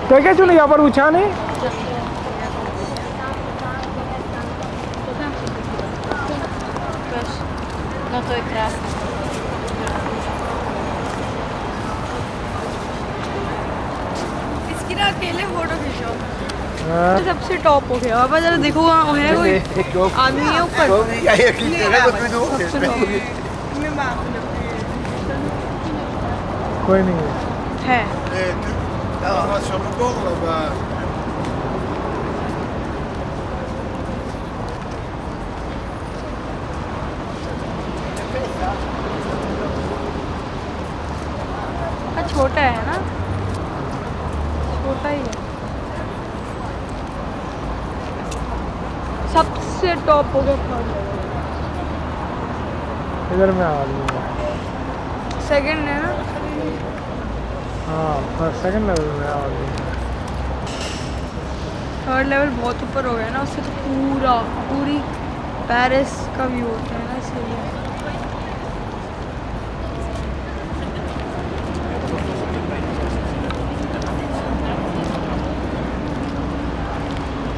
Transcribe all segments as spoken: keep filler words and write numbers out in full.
تُہۍ کیٛازِ چھِو نہٕ یَپٲرۍ وٕچھانٕے؟ اس کی نا اکیلے فوٹو کھینچو۔ ہاں۔ سب سے ٹاپ ہو گیا۔ بابا ذرا دیکھو وہاں ہے کوئی آدمی ہے اوپر۔ کوئی نہیں ہے۔ چھوٹا ہے نا، چھوٹا ہی ہے۔ سب سے ٹاپ ہو گیا تھرڈ لیول۔ ادھر میں آ گیا۔ سیکنڈ ہے نا؟ ہاں، سیکنڈ لیول میں آ گیا۔ تھرڈ لیول بہت اوپر ہو گیا نا، اس سے تو پورا پوری پیرس کا ویو ہوتا ہے نا، اسی لیے۔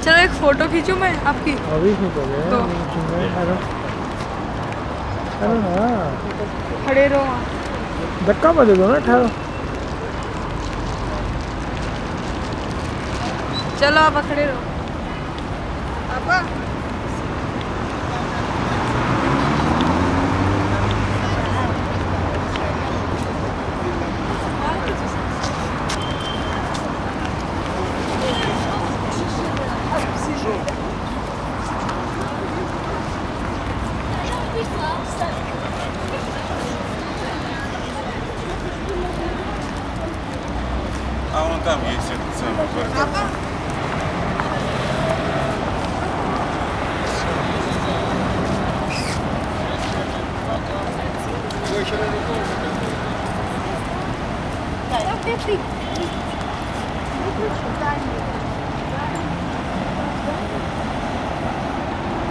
چلو ایک فوٹو کھینچوں میں آپ کی۔ ابھی کھینچو گے، تو۔ ابھی کھینچو گے، ارے۔ ارے نا۔ کھڑے رہو وہاں۔ دھکا مت دے دو نا، ٹھہرو۔ چلو آپ کھڑے رہو۔ А вон там есть этот самый барабан.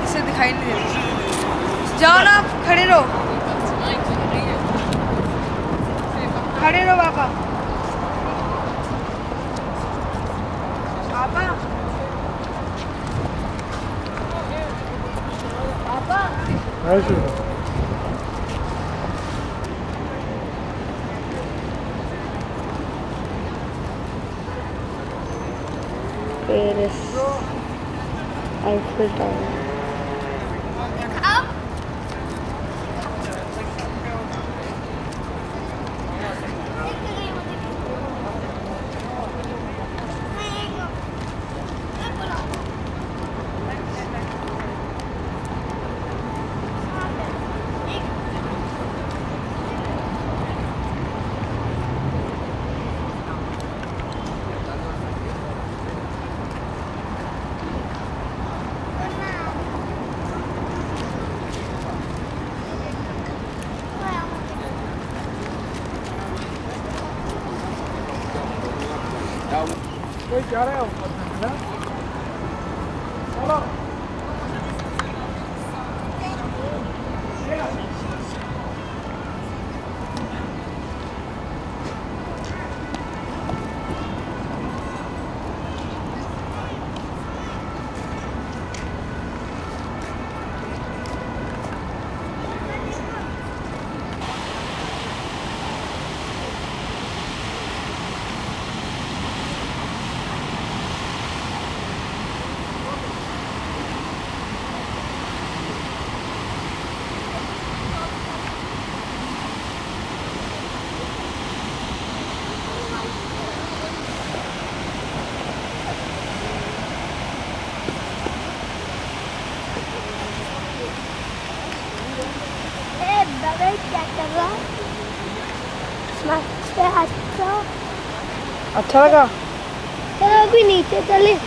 اسے دکھائی نہیں دیتا۔ جاؤ نا، آپ کھڑے رہو۔ کھڑے رہو پاپا۔ پاپا۔ پاپا۔ Paris, Eiffel tower. اچھا لگا؟ अभी नीचे चले।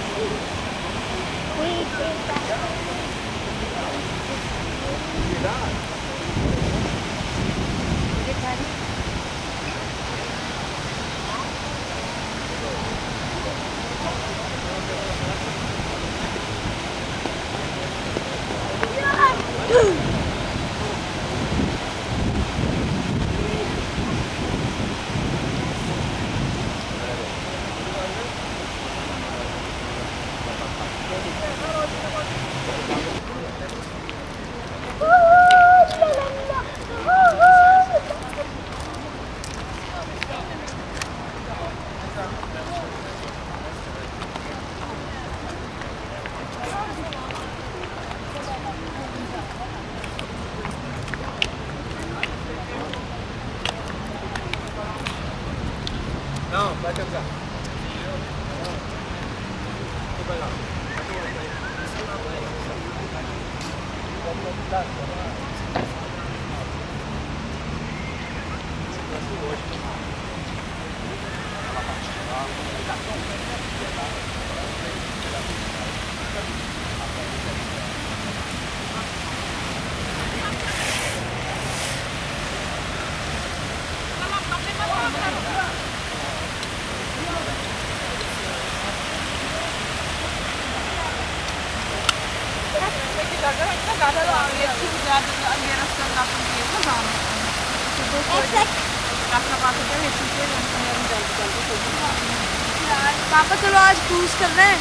पापा, चलो, आज क्रूज कर रहे हैं।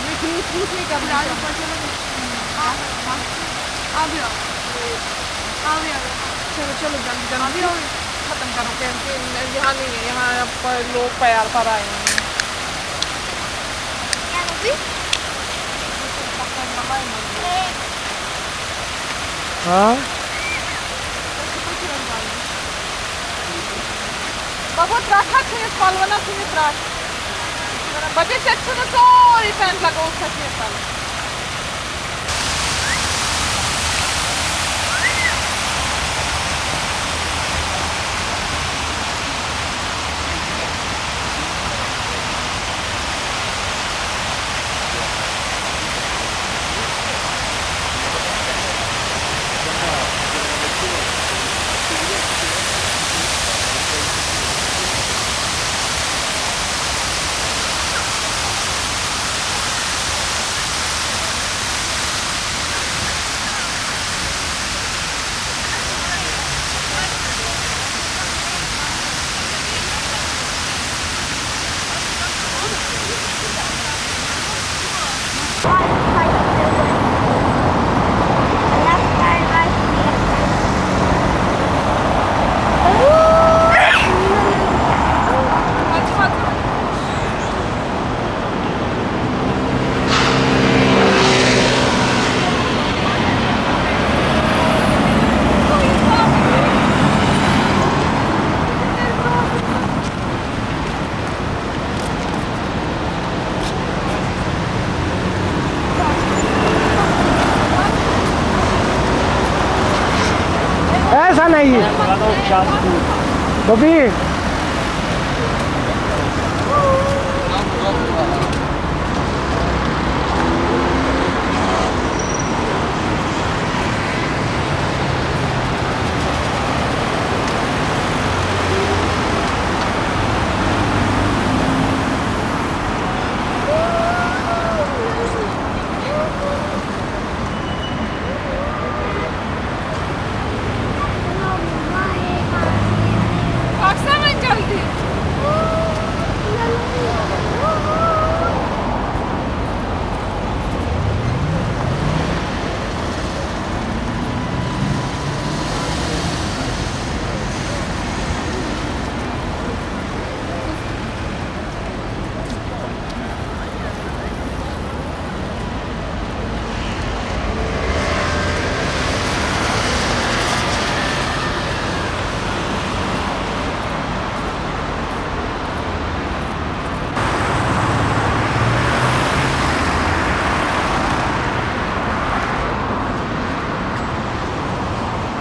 नहीं, क्रूज, क्रूज नहीं करना। आ भी आओ। आ भी आओ। चलो, चलो, जल्दी, जल्दी। खत्म करो, क्योंकि यहाँ नहीं है, यहाँ पर लोग प्यार पर आए हुए हैं। क्या, वो भी? हाँ। بہٕ گوٚو ترٛٹھ اکھ ژھٕنِتھ پلونہ ژھٕنِتھ ترٛٹھ۔ بہٕ چھَس ییٚتہِ ژھٕنُن سورُے ٹٮ۪نٛٹ لگووُکھ ژےٚ ژھٕنِتھ پلو۔ ایسا نہیں۔ ببی۔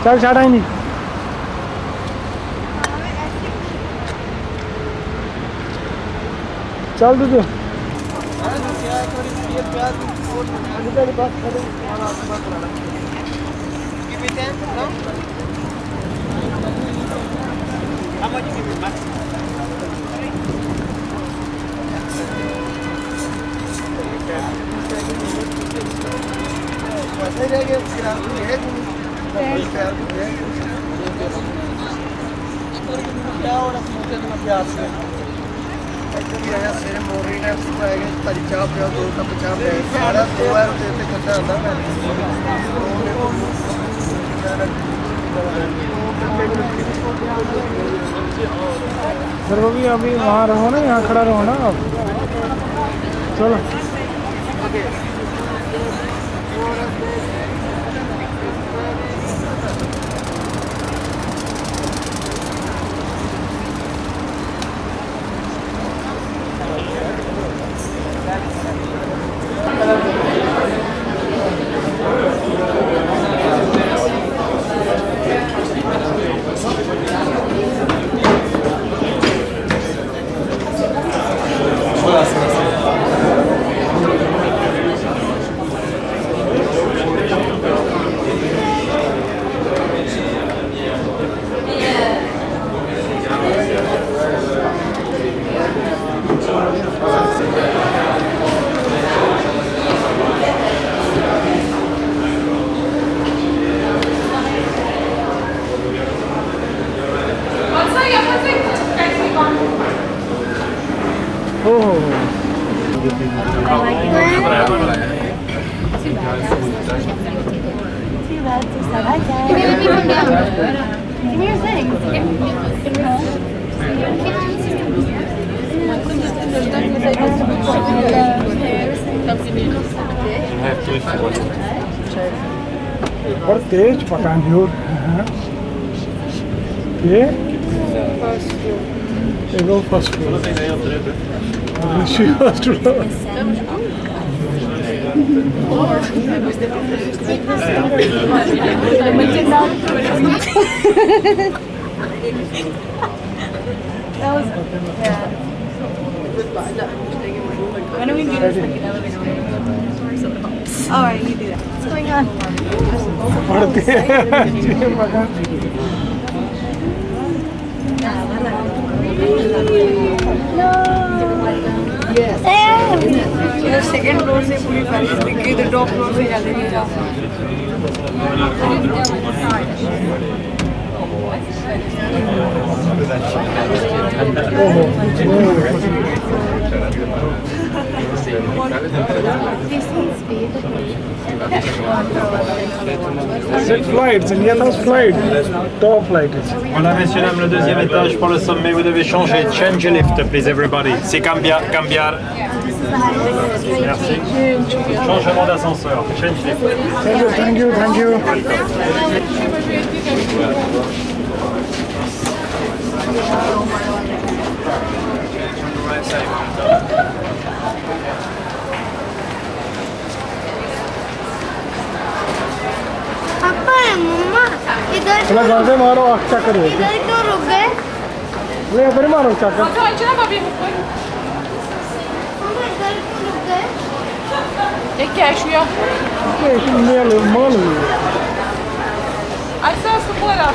چل چھڑاینی۔ چل دُدُ۔ सर, वो भी अभी वहाँ रहो ना, यहाँ खड़ा रहो ना आप। चलो। ओहो। और तेज पकान हो। ये एगो first floor. First floor. That was, yeah. Why don't we do this like an elevator? All right, you do that. What's going on? Second floor से पूरी पेरिस दिख गई, तो टॉप फ्लोर से जाने नहीं था। Flight, it's a top flight. Voilà, messieurs, dames, le deuxième étage pour le sommet. Vous devez changer. Change lift, please, everybody. C'est cambiar, cambiar. Merci. Changement d'ascenseur. Change lift. Thank you, thank you, thank you. पापा, मम्मा, इधर थोड़ा क्यों, घर से मारो, अच्छा करो। इधर क्यों रुक गए? ले, इधर मारो, अच्छा कर। मम्मा, इधर क्यों रुक गए? ये क्या छुया? ये मेल, माल हुई। अच्छा, उसको बोला।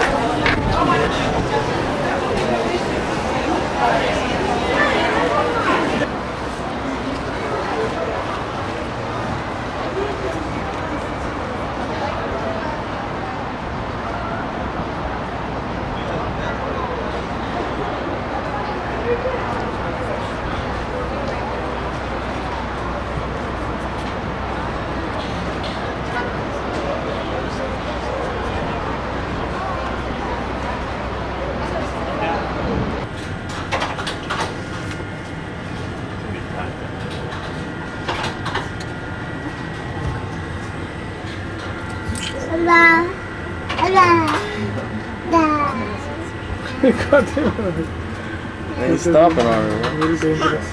Ain't stopping already. Very dangerous.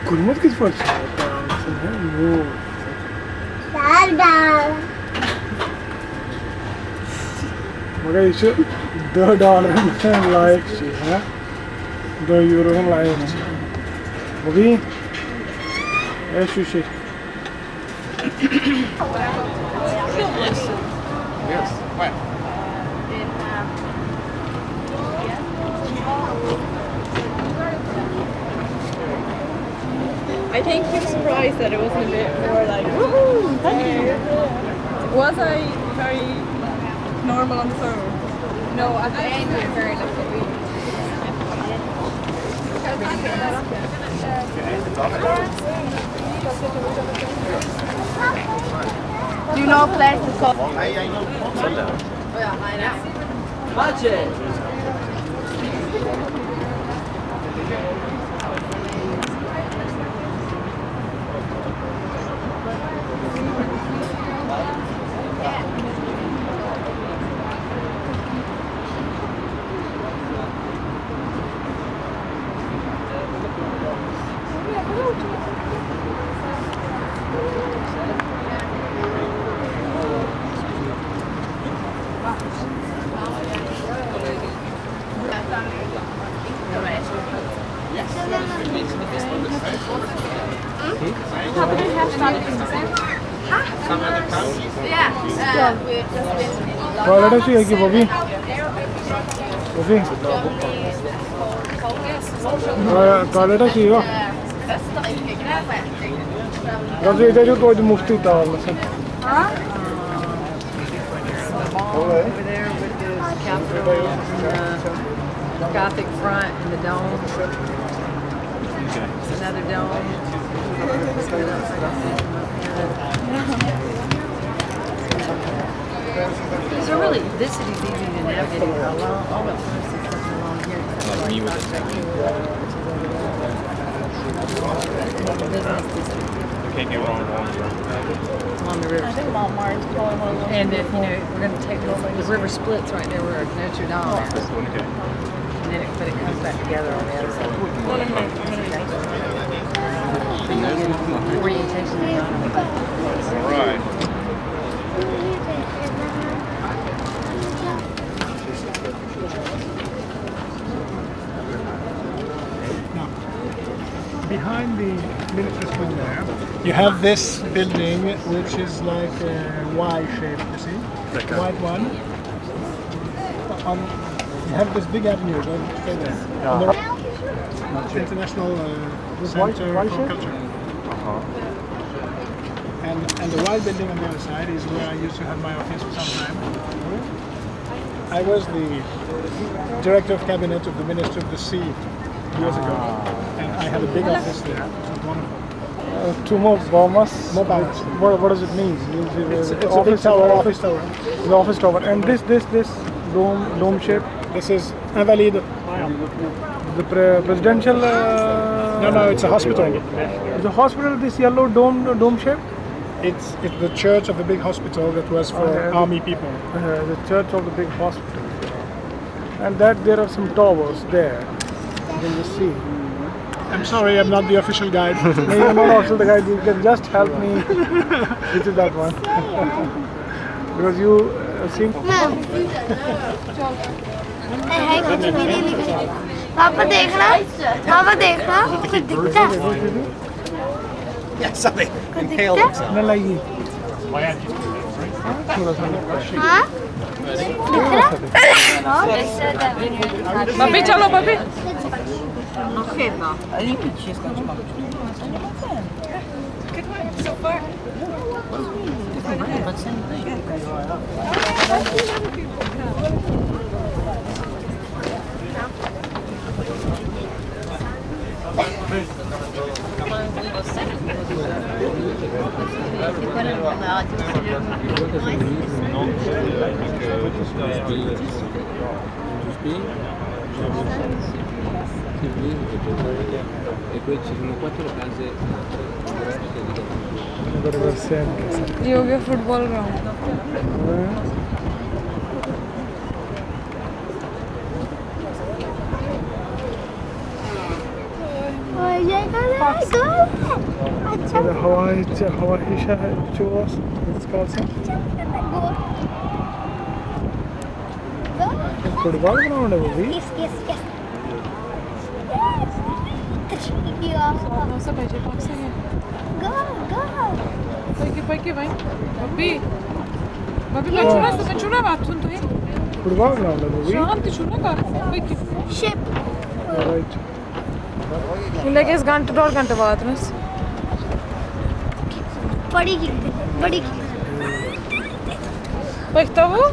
Kurmut kız parça? مگر یہِ چھُ دَہ ڈالرَن لایق چھُ یہِ، ہا؟ No, you don't lie. Bobby? Yes, you should. Yes, fine. I think he was surprised that it wasn't a bit more like, woohoo, thank you. Was I very normal on the phone? No, I think you were very lucky. You know, play to call. Toilet-س چھُ ییٚکہِ Bobby. Bobby. Toilet چھُ یہِ۔ دَپ ژٕ ییٚتہِ ٲسِو توتہِ مُفتٕے تارنَس۔ Over there with the Capitol and the Gothic front and the dome. It's another dome. These are really, this city's easy to navigate. All, all the tourists is along here. Like me with the Business district. Can't get wrong. On the river. I think Walmart is probably one of those. And if, you know, we're gonna take, the river splits right there where Notre Dame is. And then it, but it comes back together on the other side. Orientation. All right. Behind the military school there, you have this building which is like a Y shape, you see? White one. On, you have this big avenue, don't stay there. On the right, it's International uh, Center for Culture. And, and the white building on the other side is where I used to have my office for some time. I was the director of cabinet of the Minister of the Sea years ago, and I had a big office there. It was wonderful. Uh, two more bombers. More bombers. What, what does it mean? Is it, It's, uh, it's a big office tower, or office tower. The office tower. And this, this, this dome, dome shape. This is Invalides. The pre- presidential. Uh, No, no, it's a hospital. The hospital. This yellow dome, dome shape. It's, it's the church of the big hospital that was for Okay. army people. Uh, the church of the big hospital. And that there are some towers there. You can just see. I'm sorry, I'm not the official guide. No, you're not also the guy. You can just help me with that one. Because you uh, seem. है कुछ भी नहीं लिखा। पापा देख रहा, पापा देख रहा, कुछ दिखता है? Yes, something. Inhale. No, like ये। थोड़ा सा। हाँ, दिख रहा। Papi, chalo, papi. ये हो गया फुटबॉल ग्राउंड। और ये कर रहा है, गोल है। अच्छा। ژےٚ ہواہے، ژےٚ ہواہے چھا چوس ییٖتِس کالس؟ गोल। فٹ بال گراؤنڈ ہے بوبی۔ किस, किस, किस? کیٛاہ؟ نو سا بجے پکھ سا یہِ۔ گا، گا۔ پٔکِو، پٔکِو وۄنۍ۔ ببی۔ ببی، وۄنۍ چھُنہ، وۄنۍ چھُنہ وۄتھُن تۄہہِ؟ فُٹ بال گراوُنٛڈ ہا ببی۔ شام تہِ چھُنہ گژھُن۔ پٔکِو۔ شِپ۔ رایٹ۔ وۄنۍ لگہِ اَسہِ گھنٹہٕ ڈۄڈ گھنٹہٕ واتنَس۔ بڑی کی، بڑی کی۔ پٔکۍ تو۔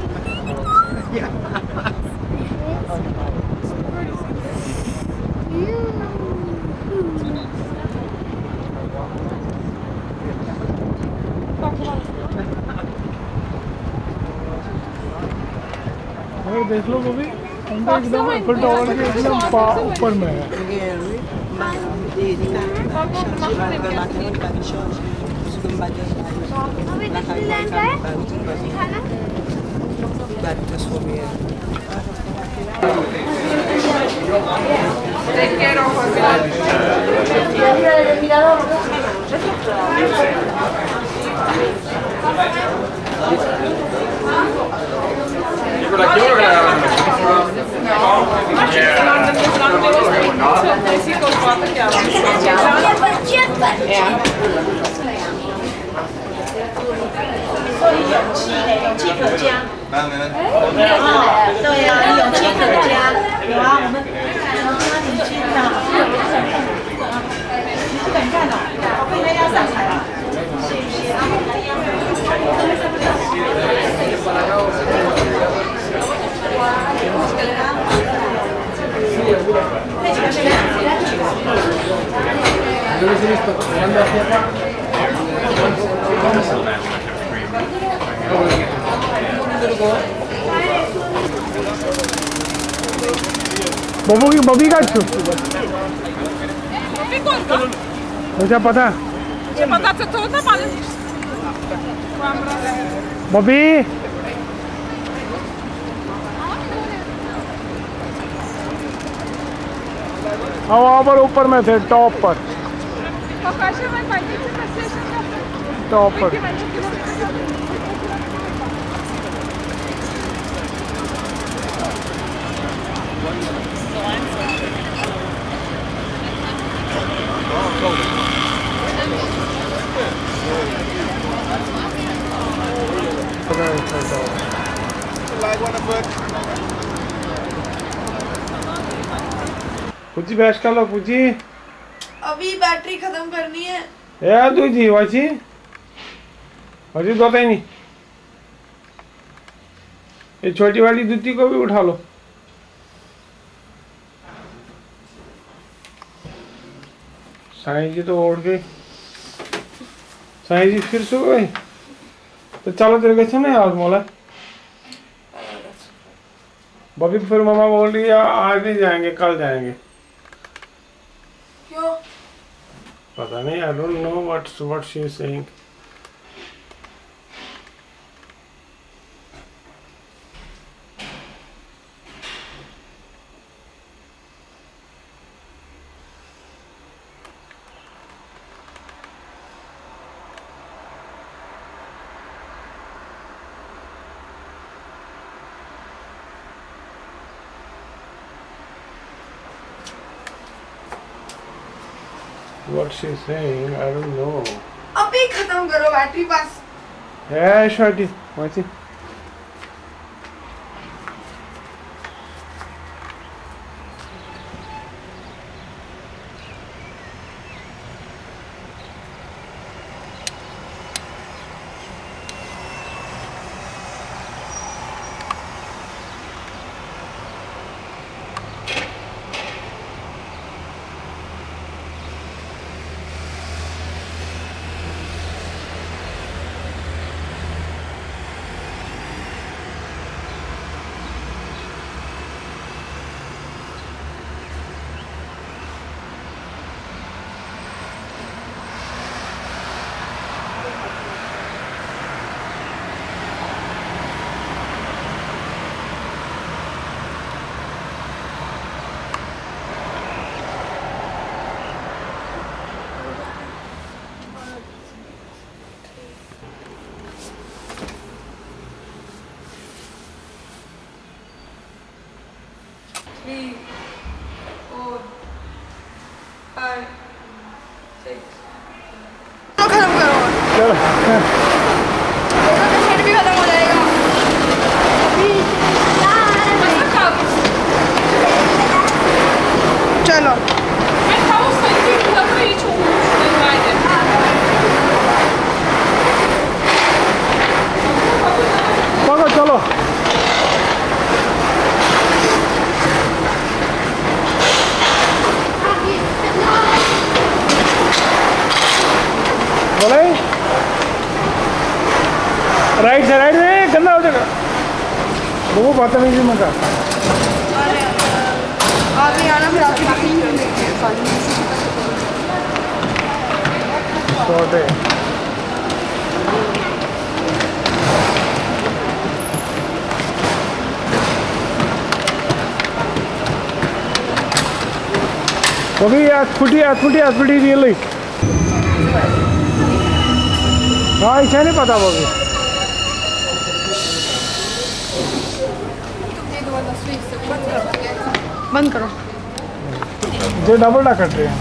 مگر دیکھ لو، وہ بھی ہم تو ایک دم ایفل ٹاور کے ایک دم پا-، اوپر میں ہے۔ ببو کی، ببی کا چھو؟ مجھے پتا۔ ببی۔ ہاں، وہاں پر اوپر میں تھے، ٹاپ پر۔ ٹاپ پر۔ پوچی بیش کالو پوچی۔ ابھی بیٹری ختم کرنی ہے۔ اے آ دوجی واچی۔ واچی دو تینی۔ یہ چھوٹی والی جوتی کو بھی اٹھا لو۔ سائیں جی تو اٹھ گئے۔ سائیں جی پھر سو گئے۔ تو چلو تیرے گھر سے نہیں آؤ مولا۔ ببی پھر مما بول رہی ہے، آج نہیں جائیں گے، کل جائیں گے۔ کیوں؟ پتہ نہیں، I don't know what, what she is saying. What she is saying, I don't know. ابھی ختم کرو بیٹری بس۔ ہے شاٹی، واچی۔ Three, four, five. तो खत्म करो। चलो। तो पेशेंट भी खत्म हो जाएगा। चलो। پکو، چلو۔ بولے، رائٹ سے، رائٹ سے، گندا ہو جائے گا۔ وہ بدتمیزی مت کر۔ آپ ہی آنا، پھر آپ کی چھوٹے۔ وہ بھی اتھ پھٹی، اتھ پھٹی، اتھ پھٹی ریلٕے۔ ہاں، یہِ چھےٚ نہٕ پتہ وہ بھی۔ بند کرو۔ یہ ڈبل ڈکر ٹرین۔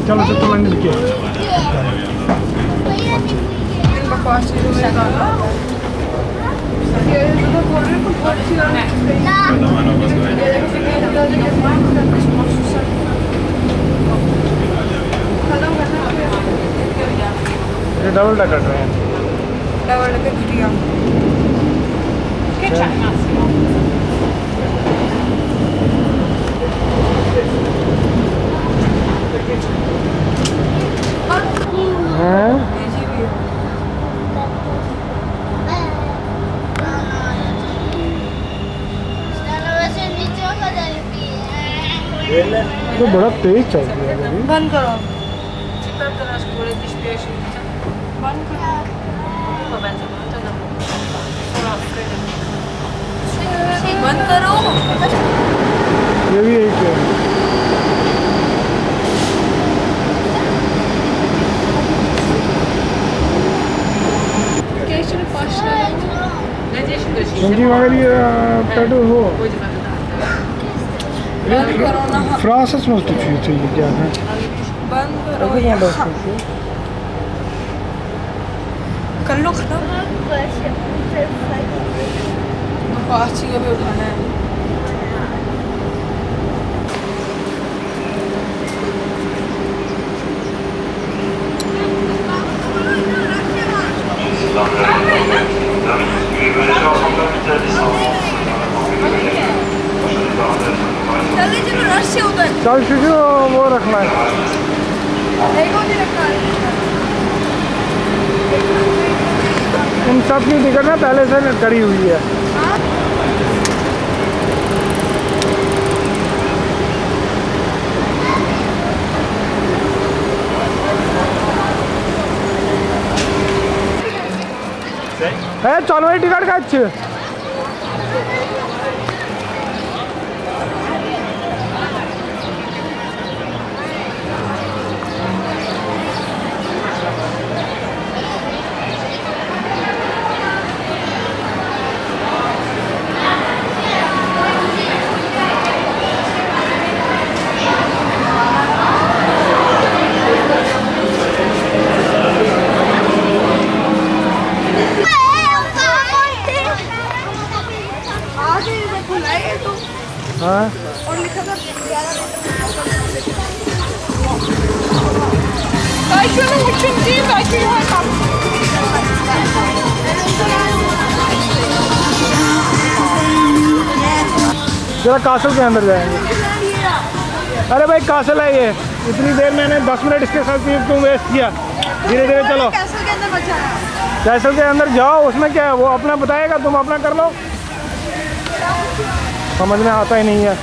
چلو، تو تمہیں مل کے۔ یہ double decker train. Double decker train. ہاں؟ تو بڑا تیز چل رہی ہے ابھی۔ بند کرو۔ بند کرو۔ یہ بھی ایک ہے۔ چونکہ مگر یہ پیٹرول ہو۔ فرانسس منٛز تہِ چھُ یِتھُے یہِ کیٛاہ تام۔ بند کرو۔ اگر وۄنۍ بس کُن چھُ۔ کر لو ختم۔ بکواس چیز بھی اٹھانا ہے۔ جلدی چلو، رش سے ادھر۔ چل شجو، وہ رکھنا ہے۔ ایگو بھی رکھا ہے۔ ان سب کی ٹکٹ نا پہلے سے کری ہوئی ہے۔ ہے چلوے ٹکٹ کتہِ چھِ؟ ہاں۔ تۄہہِ چھُو نہٕ وٕچھُن کِہیٖنۍ، تۄہہِ چھُو یِہوٚے پَکُن۔ ذرا کاسل کے اندر جائیں گے۔ ارے بھائی، کاسل ہے یہ، اتنی دیر میں نے دس منٹ اس کے ساتھ کیوں ویسٹ کیا؟ دھیرے دھیرے چلو۔ کیسل کے اندر بچا ہے۔ کیسل کے اندر جاؤ، اس میں کیا ہے، وہ اپنا بتائے گا، تم اپنا کر لو۔ سمجھ میں آتا ہی نہیں ہے۔